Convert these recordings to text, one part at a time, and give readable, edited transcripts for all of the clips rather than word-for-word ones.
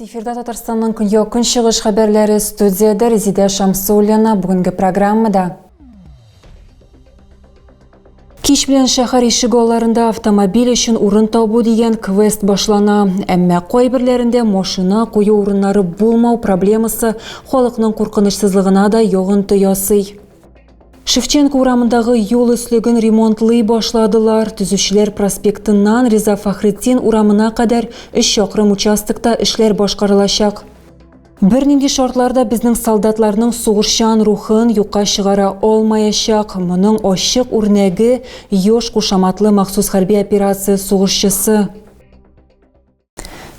Эфирда Татарстанның көньяк-көнчыгыш хәбәрләре студиядә Резидә Шамсуллина бүгенге программада. Кич белән шәһәр ишек алларында автомобиль өчен урын табу дигән квест башлана. Әмма кайберләрендә машина кую урыннары булмау проблемасы халыкның куркынычсызлыгына да йогынты ясый. Шевченко урамындагы юл өслеген ремонтлый башладылар. Төзүчеләр проспектыннан Риза Фәхретдин урамына кадәр 3 чакрым участокта эшләр башкарылачак. Бернинди шартлар да безнең солдатларның сугышчан рухын юкка чыгара алмаячак. Моның ачык үрнәге Ёж кушаматлы махсус хәрби операция сугышчысы.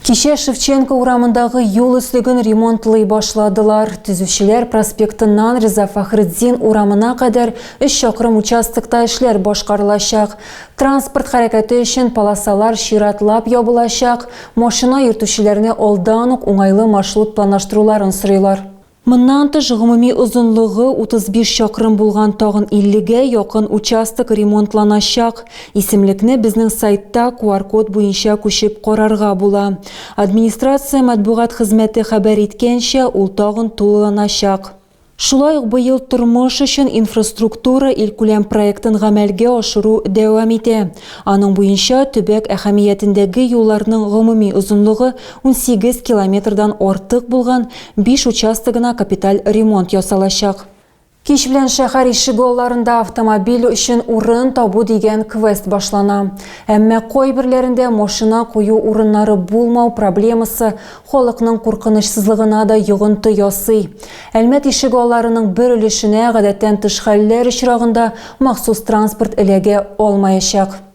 Кичә Шевченко урамындагы юл өслеген ремонтлый башладылар. Төзүчеләр проспектыннан Риза Фәхретдин урамына кадәр 3 чакрым участокта эшләр башкарылачак. Транспорт хәрәкәте өчен полосалар чиратлап ябылачак, машина йөртүчеләрне алдан ук уңайлы маршрут планлаштыруларын сорыйлар. Моннан тыш, гомуми озынлыгы 35 чакрым булган тагын 50 гә якын участок ремонтланачак. Исемлекне безнең сайтта QR-код буенча күчеп карарга була. Администрация матбугат хезмәте хәбәр иткәнчә, ул тагын тулыланачак. Шулай ук быел Тормыш өчен инфраструктура илкүләм проектын гамәлгә ашыру дәвам итә. Аның буенча төбәк әһәмиятендәге юлларның гомуми озынлыгы 18 километрдан артык булган биш участогына капиталь ремонт ясалачак. Кич белән шәһәр ишегалларында автомобиль өчен урын табу дигән квест башлана. Әмма кайберләрендә машина кую урыннары булмау проблемасы халыкның куркынычсызлыгына да йогынты ясый. Әлмәт ишегалларының бер өлешенә гадәттән тыш хәлләр очрагында махсус транспорт эләгә алмаячак.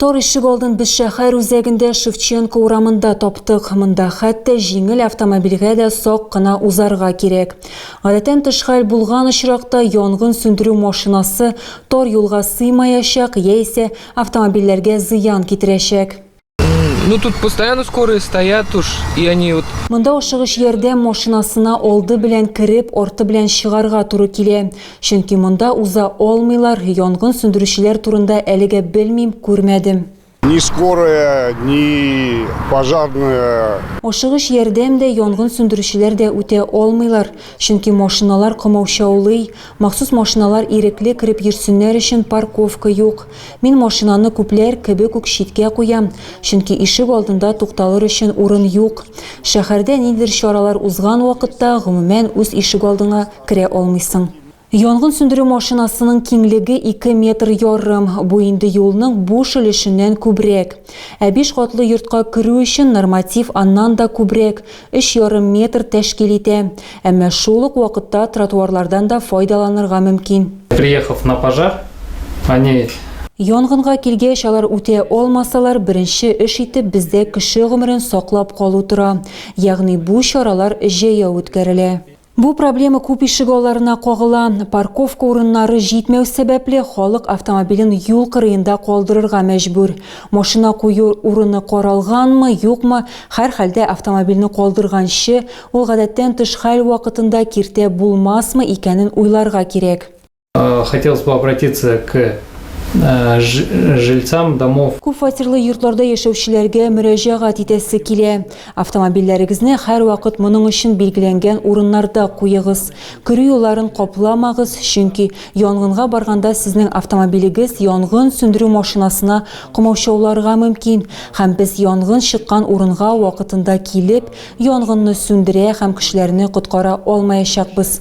Тар ишегалдын без шәһәр үзәгендә Шевченко урамында таптык. Монда хәтта җиңел автомобильгә дә сак кына узарга кирәк. Гадәттән тыш хәл булган очракта янгын сүндерү машинасы тар юлга сыймаячак яисә автомобильләргә зыян китерәчәк. Ну тут постоянно скорые стоят уж, и они вот... Монда ашыгыч ярдәм машинасына алды белән кереп, арты белән чыгарга туры килә. Чөнки монда уза алмыйлар, янгын сүндерүчеләр турында әлегә белмим, күрмәдем. Ни скорая, ни пожарная. Ашыгыч ярдәм дә, янгын сүндерүчеләр дә үтә алмыйлар, чөнки машиналар комаучаулый, махсус машиналар ирекле кереп йөрсеннәр өчен парковка юк. Мин машинаны күпләр кебек үк читкә куям, чөнки ишек алдында тукталыр өчен урын юк. Шәһәрдә ниндидер чаралар узган вакытта, гомумән, үз ишегалдыңа керә алмыйсың. Янгын сүндерү машинасының киңлеге ике метр ярым, бу инде юлның буш өлешеннән күбрәк. Ә биш катлы йортка керү өчен норматив аннан да күбрәк, өч ярым метр тәшкил итә. Әмма шул ук вакытта тротуарлардан да файдаланырга мөмкин. Приехав на пожар, они. Янгынга килгәч, алар үтә алмасалар, беренче эш итеп бездә кеше гомерен саклап калу тора. Ягъни бу чаралар җәяү үткәрелә. Бу проблема күп ишегалларына кагыла. Парковка урыннары җитмәү сәбәпле, халык автомобилен юл кырыенда калдырырга мәҗбүр. Машина кую урыны каралганмы, юкмы, һәрхәлдә автомобильне калдырганчы, ул гадәттән тыш хәл вакытында киртә булмасмы икәнен уйларга кирәк. Хотелось бы обратиться к жильцам домов. Күп фатирлы йортларда яшәүчеләргә мөрәҗәгать итәсе килә. Автомобильләрегезне һәрвакыт моның өчен билгеләнгән урыннарда куегыз. Керү юлларын капламагыз, чөнки янгынга барганда сезнең автомобилегез янгын сүндерү машинасына комаучауларга мөмкин һәм без янгын чыккан урынга вакытында килеп, янгынны сүндерә һәм кешеләрне коткара алмаячакбыз.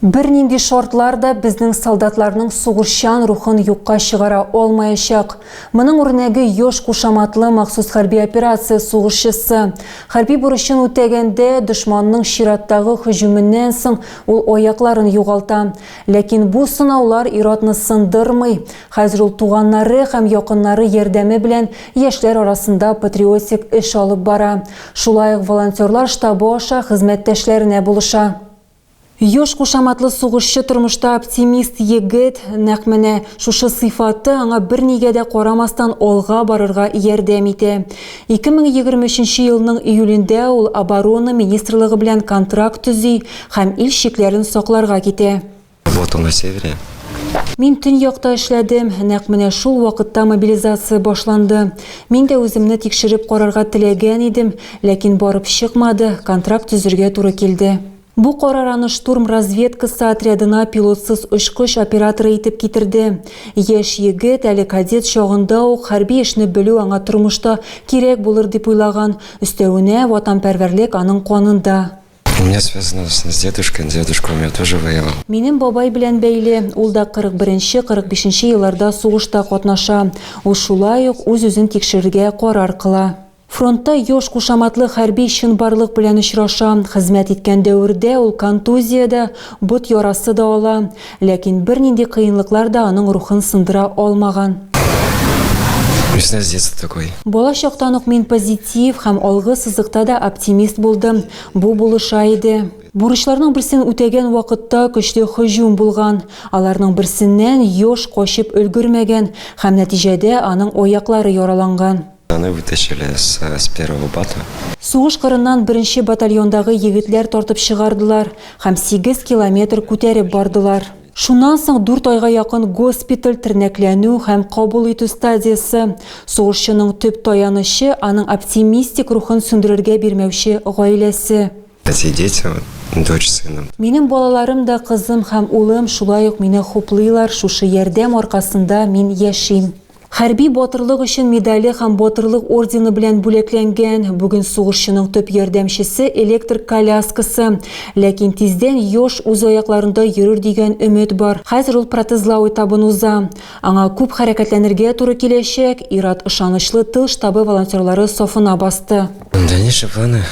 Бернинди шартлар да безнең солдатларның сугышчан рухын юкка чыгара алмаячак. Моның үрнәге Ёж кушаматлы махсус хәрби операция сугышчысы. Хәрби бурычын үтәгәндә, дошманның чираттагы һөҗүменнән соң ул аякларын югалта. Ләкин бу сынаулар ир-атны сындырмый. Хәзер ул туганнары һәм якыннары ярдәме белән яшьләр арасында патриотик эш алып бара. Шулай ук волонтерлар штабы аша хезмәттәшләренә булыша. Ёж кушаматлы сугышчы тормышта оптимист егет, нәкъ менә шушы сыйфаты аңа бернигә дә карамастан алга барырга ярдәм итә. 2023 елның июлендә ул Оборона министрлыгы белән контракт төзи һәм ил чикләрен сакларга китә. Работал на севере. Мин төньякта эшләдем, нәкъ менә шул вакытта мобилизация башланды. Мин дә үземне тикшереп карарга теләгән идем, ләкин барып чыкмады, контракт төзергә туры килде. Бу карар аны штурм разведкасы отрядына пилотсыз очкыч операторы итеп китерде. Яшь егет әле кадет чагында ук хәрби эшне белү аңа тормышта кирәк булыр дип уйлаган, өстәвенә, ватанпәрвәрлек аның канында. У меня связано с дедушкой, дедушка у меня тоже воевал. Минем бабай белән бәйле, ул да 41 нче, 45 нче елларда сугышта катнаша. Ул шулай ук үз-үзен тикшерергә карар кыла. Фронтта Ёж кушаматлы хәрби чынбарлык белән очраша. Хезмәт иткән дәвердә ул контузия дә, бот ярасы да ала. Ләкин бернинди кыенлыклар да аның рухын сындыра алмаган. Не знаю, с детства такой. Бала чактан ук мин позитив һәм алгы сызыкта да оптимист булдым. Бу булыша иде. Бурычларның берсен үтәгән вакытта көчле һөҗүм булган. Аларның берсеннән Ёж качып өлгермәгән һәм нәтиҗәдә аның аяклары яраланган. Аны вытащили с, с первого бата. Сугыш кырыннан беренче батальондагы егетләр тартып чыгардылар һәм сигез километр күтәреп бардылар. Шуннан соң дүрт айга якын госпиталь, тернәкләнү һәм кабул итү стадиясе. Сугышчының төп таянычы, аның оптимистик рухын сүндерергә бирмәүче гаиләсе. Эти дети, вот, дочь с сыном. Минем балаларым да, кызым һәм улым, шулай ук мине хуплыйлар, шушы ярдәм аркасында мин яшим. Хәрби батырлык өчен медале һәм Батырлык ордены белән бүләкләнгән. Бүген сугышчының төп ярдәмчесе, электр коляскасы. Ләкин тиздән Ёж үз аякларында йөрер дигән өмет бар. Хәзер ул протезлау этабын уза. Аңа күп хәрәкәтләнергә туры киләчәк. Ир-ат ышанычлы тыл штабы волонтерлары сафына басты. Дальнейшие планы,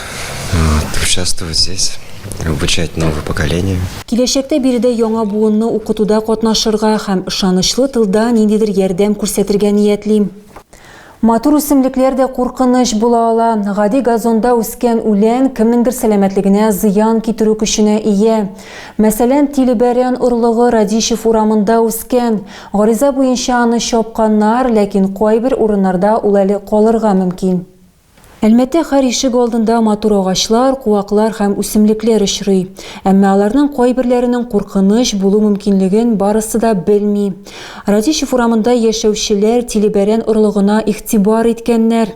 вот, участвовать здесь, обучать новое поколение. Киләчәктә биредә яңа буынны укытуда катнашырга һәм ышанычлы тылда ниндидер ярдәм күрсәтергә ниятлим. Матур үсемлекләр дә куркыныч була ала. Гади газонда үскән үлән кемнеңдер сәламәтлегенә зыян китерү көченә ия. Мәсәлән, тилебәрән орлыгы Радищев урамында үскән. Гариза буенча аны чапканнар, ләкин кайбер урыннарда ул әле калырга мөмкин. Әлмәттә һәр ишек алдында матур агачлар, куаклар һәм үсемлекләр очрый. Әмма аларның кайберләренең куркыныч булу мөмкинлеген барысы да белми. Радищев урамында яшәүчеләр тилебәрән орлыгына игътибар иткәннәр.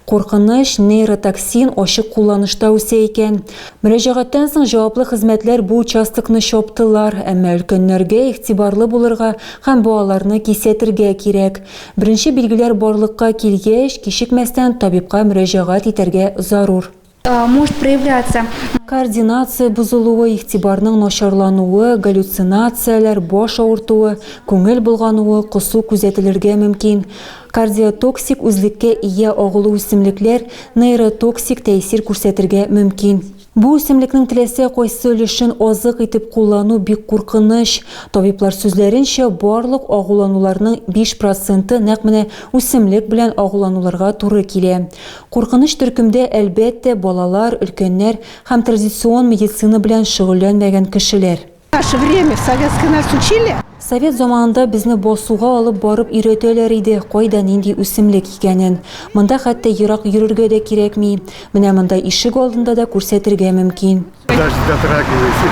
Куркыныч нейротоксин ачык кулланышта үсә икән. Мөрәҗәгатьтән соң җаваплы хезмәтләр бу участокны чаптылар, әмма өлкәннәргә игътибарлы булырга һәм балаларны кисәтергә кирәк. Беренче билгеләр барлыкка килгәч, кичекмәстән табибка мөрәҗәгать итәргә зарур. Может проявляться. Координация бозылуы, игътибарның начарлануы, галлюцинацияләр, баш авыртуы, күңел болгануы, косу күзәтелергә мөмкин. Кардиотоксик үзлеккә ия агулы үсемлекләр нейротоксик тәэсир күрсәтергә мөмкин. Бу үсемлекнең теләсә кайсы өлешен азык итеп куллану бик куркыныч. Табиблар сүзләренчә, барлык агулануларның 5 проценты нәкъ менә үсемлек белән агулануларга туры килә. Куркыныч төркемдә, әлбәттә, балалар, өлкәннәр һәм традицион медицина белән шөгыльләнмәгән кешеләр. Наше время, в советское нас учили. Совет заманында безне басуга алып барып өйрәтәләр иде, кайда нинди үсемлек икәнен. Монда хәтта ерак йөрергә дә кирәкми. Менә монда ишек алдында да күрсәтергә мөмкин. Даже дотрагиваюсь.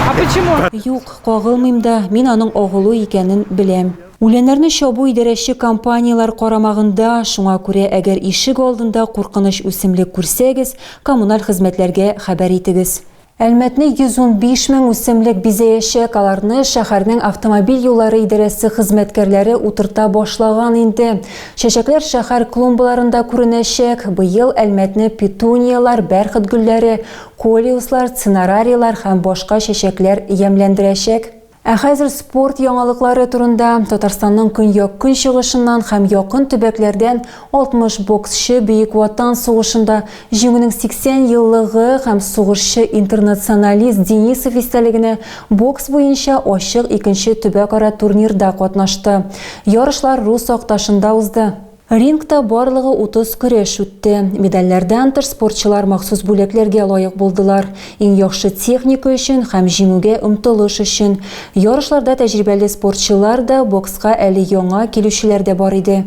А почему? Юк, кагылмыйм да, мин аның агулы икәнен беләм. Үләннәрне чабу идарәче компанияләр карамагында, шуңа күрә әгәр ишек алдында куркыныч үсемлек күрсәгез, коммуналь хезмәтләргә хәбәр итегез. Әлмәтне 115 мең үсемлек бизәячәк, аларны шәһәрнең автомобиль юллары идарәсе хезмәткәрләре утырта башлаган инде. Чәчәкләр шәһәр клумбаларында күренәчәк. Быел Әлмәтне петунияләр, бәрхет гөлләре, колиуслар, цинерарийлар һәм башка чәчәкләр ямьләндерәчәк. Ә хәзер спорт яңалыклары турында. Татарстанның көньяк-көнчыгышыннан һәм якын төбәкләрдән 60 боксчы Бөек Ватан сугышында Җиңүнең 80 еллыгы һәм сугышчы-интернационалист Денисов истәлегенә бокс буенча ачык икенче төбәкара турнирда катнашты. Ярышлар Рус Акташында узды. Рингта барлыгы 30 көрәш үтте. Медальләрдән тыш спортчылар махсус бүләкләргә лаек булдылар. Иң яхшы техника өчен һәм җиңүгә омтылыш өчен. Ярышларда тәҗрибәле спортчылар да, бокска әле яңа килүчеләр дә бар иде.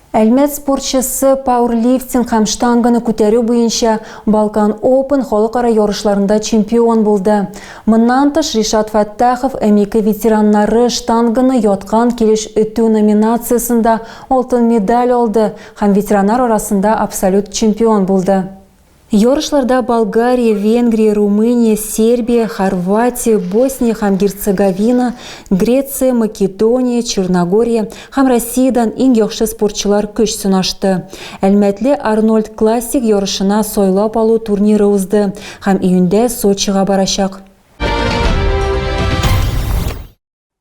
Әлмәт спортчысы пауэрлифтинг һәм штанганы күтәрү буенча Балкан Open халыкара ярышларында чемпион булды. Моннан тыш, Ришат Фәттахов М2 ветераннары штанганы яткан килеш өтү номинациясендә алтын медаль алды һәм ветераннар арасында абсолют чемпион булды. Ярышларда Болгария, Венгрия, Румыния, Сербия, Хорватия, Босния һәм Герцеговина, Греция, Македония, Черногория һәм Россиядән иң яхшы спортчылар көч сынашты. Әлмәтле Арнольд Классик ярышына сайлап алу турниры узды һәм июньдә Сочига барачак.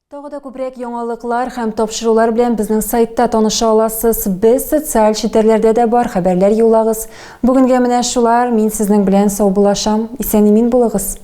Тагы да күбрәк яңалыклар һәм тапшырулар белән безнең сайтта таныша аласыз. Без социаль челтәрләрдә дә бар, хәбәрләр юллагыз. Бүгенгә менә шулар, мин сезнең белән саубуллашам. Исән-имин булыгыз.